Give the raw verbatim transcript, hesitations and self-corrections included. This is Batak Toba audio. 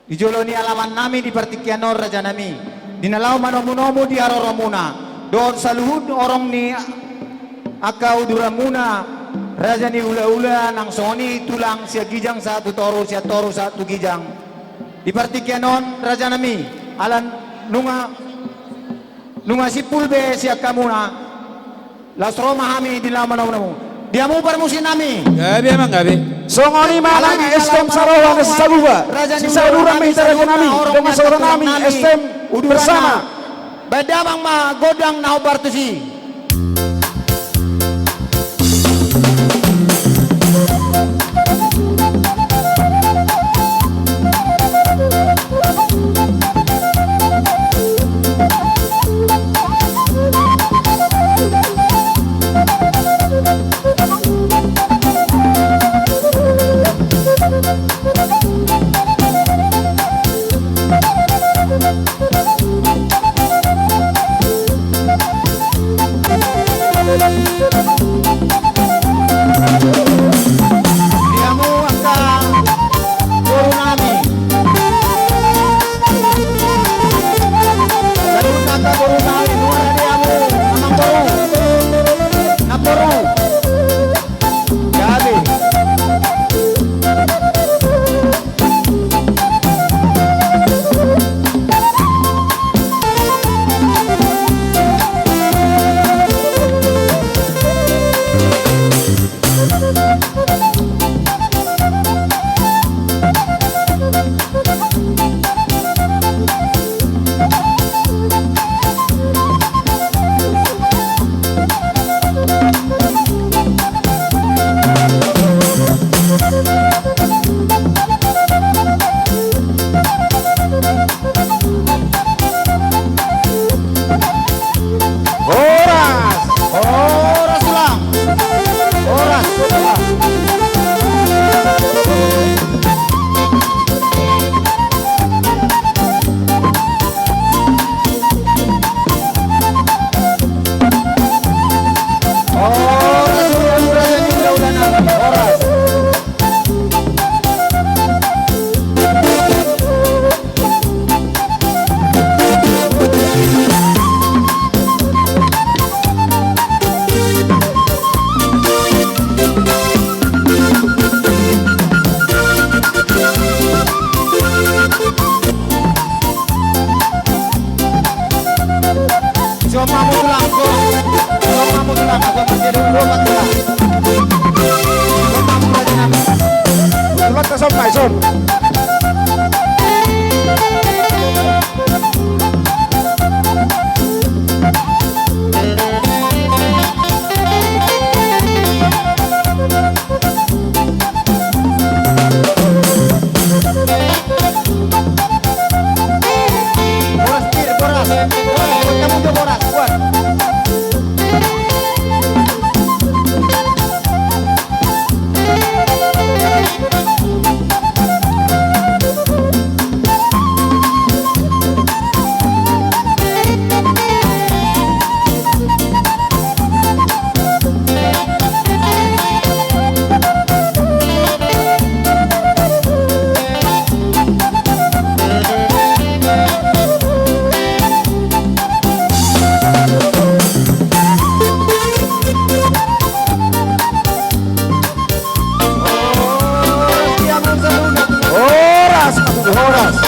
Di jolo ni alaman nami di partingkian on, raja nami, di na laho manomunomu di haroromuna dohot saluhut horong ni angka uduranmuna, raja ni hulahula, nang songon i tulang sian ginjang sahat tu toru, sian toru sahat tu ginjang. Di partingkian on, raja nami, ala nunga, nunga simpul be sian hamuna, laos ro ma hami di na laho manomunomu. Di hamu parmusik nami. Gabe, amang, gabe. Songon i ma, amang, S T M Saroha na sisaguha, sisauduran ma hita, raja nami, dongan saudara nami, S T M Bersama. Baen damang ma gondang na hombar tusi. Di hamu angka boru nami. Saluhut angka boru nami, nuaeng di hamu, amang boru. Namboru. Gabe. Horas! Horas, tulang! Horas, tulang! Horas, horas, horas, horas. Son ma hamu tulang, son. Son ma hamu tulang, son ma hamu tulang. Son ma hamu tulang. Son ma hamu tulang. Son ma hamu tulang. Boras, Pir, boras. Boras, buat hamu jo boras, buat. Horas, horas.